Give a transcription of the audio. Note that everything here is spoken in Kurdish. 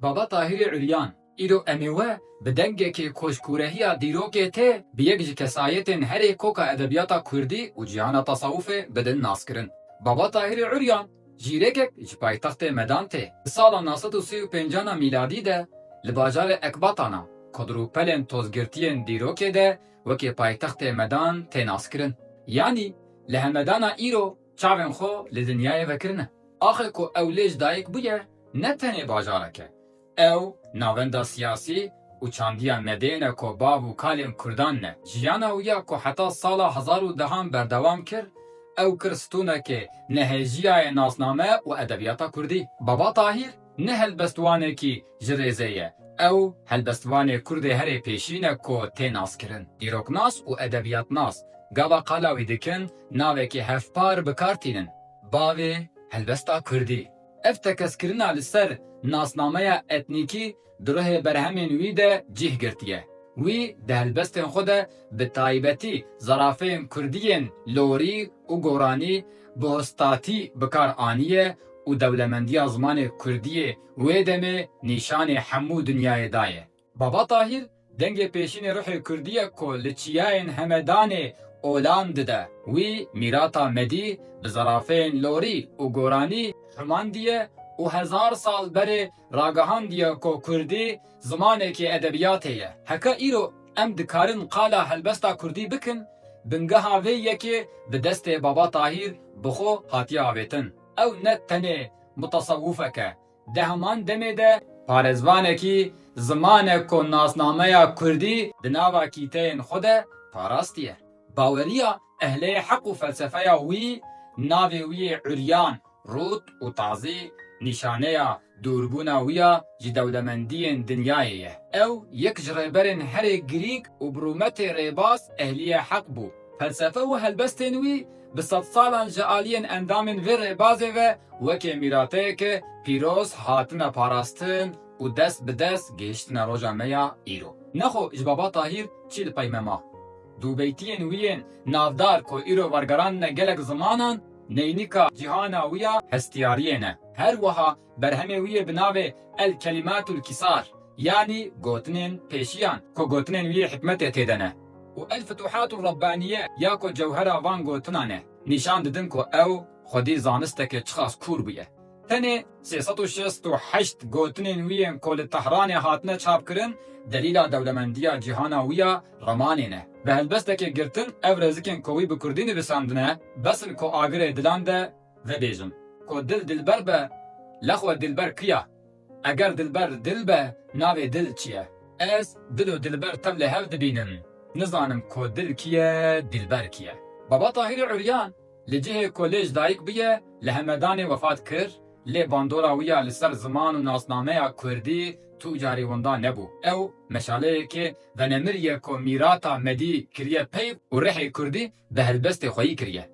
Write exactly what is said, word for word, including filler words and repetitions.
Baba Tahîrê Uryan, îro em ê we bi dengekê ku ji kûrehiya dîrokê tê, bi yek ji kesayetên herê koka edebiyata kurdî û cîhana tesewufê bidin naskirin. Baba Tahîrê Uryan, jîrekek ji paytextê Medan tê. Di sala neh sed û sî û pêncan a mîladî de li bajarê Ekbatana, ku di rûpelên tozgirtiyên dîrokê de wekî paytextê Medan tê naskirin. Yanî li Hemedana îro çavên xwe li dinyayê vekirine. Axê ku ew lê ji dayik bûye, ne tenê bajarek e. Ew navenda siyasî û çandiya Medê ne ku bav û kalên Kurdan ne. Jiyana wî ya ku heta sala hezar û dehan berdewam kir, ew kir stûnekê nehêjiyayê nasname û edebiyata kurdî. Baba Tahîr ne helbestwanekî ji rêzê ye. Ew helbestvanê kurdê herê pêşî ne ku tê naskirin. Dîroknas û edebiyatnas gava qala wî dikin navekî hevpar bi kar tînin. Bavê helbesta kurdî. Ev tekez kirina li ser nasnameya etnîkî di ruhê berhemên wî de cih girtiye. Wî di helbestên xwe de bi taybetî zerafeyên kurdî yên lorî û goranî bi hostatî bi kar aniye û dewlemendiya zimanê kurdî yê wê demê nîşanê hemû dinyayê daye. Baba Tahîr dengê pêşînê ruhê kurdî ye ku li çiyayên Hemedanê olan dide. Wî mîrata Medî bi zerafeyên lorî û goranî humandiye û hezar sal berê ragihandiye ku kurdî zimanekî edebiyatê ye. Heke îro em dikarin qala helbesta kurdî bikin, bingeha vê yekê bi destê Baba Tahîr bi xwe hatiye avêtin. Ew ne tenê mutasewwifek e, di heman demê de parêzvanekî zimanek ku nasnameya kurdî di nava kîteyên xwe de parastiye. Baweriya ehlê heq û felsefeya wî, navê wî yê uryan, rût û tazî, nîşaneya dûrbûna wî ya ji dewlemendiyên dinyayê ye. Ew yek ji rêberên herê girîng û bi rûmetê rêbaz ehliyê heq bû. Felsefe û helbestên wî bi sedsalan ji aliyên endamên vê rêbazê ve wekê mîrateyeke pîroz hatine parastin û dest bi dest gihiştine roja me ya îro. Nexwe ji Baba Tahîr çi li pey me ma? Dûbeytiyên wî yên navdar ku îro wergerandine gelek zimanan, neynika cîhana wî ya hestiyariyê ne. Her wiha berhemê wî yê bi navê El Kelimatul Kisar, yanî gotinên pêşiyan, ku gotinên wî yê hikmetê tê de ne, û El Futuhatur Rabbaniye ya ku cewhera van gotinan e, nîşan didin ku ew xwedî zanisteke çiqas kûr bûye. Tenê sê sed û şêst û heşt gotinên wî yên ku li Tehranê hatine çapkirin, delîla dewlemendiya cîhana wî ya remanê ne. Bi helbestekê girtin ev rêzikên ku wî bi kurdî nivîsandine, bes in ku agirê dilan de vebêjin. Ku dil dilber be, lexwe dilber kiya? Eger dilber dil be, navê dil çi ye? Ez dil û dilber tev li hev dibînim. Nizanim ku dil kî ye, dilber kî ye. Baba Tahîrê Uryan li cihê ku lê ji dayik bûye, li Hemedanê wefat kir, lê bandora wî ya li ser ziman û nasnameya kurdî tu carî winda nebû. Ew meşaleyekê venemir ye ku mîrata Medî kiriye peyv û rihê kurdî bi helbestê xweyî kiriye.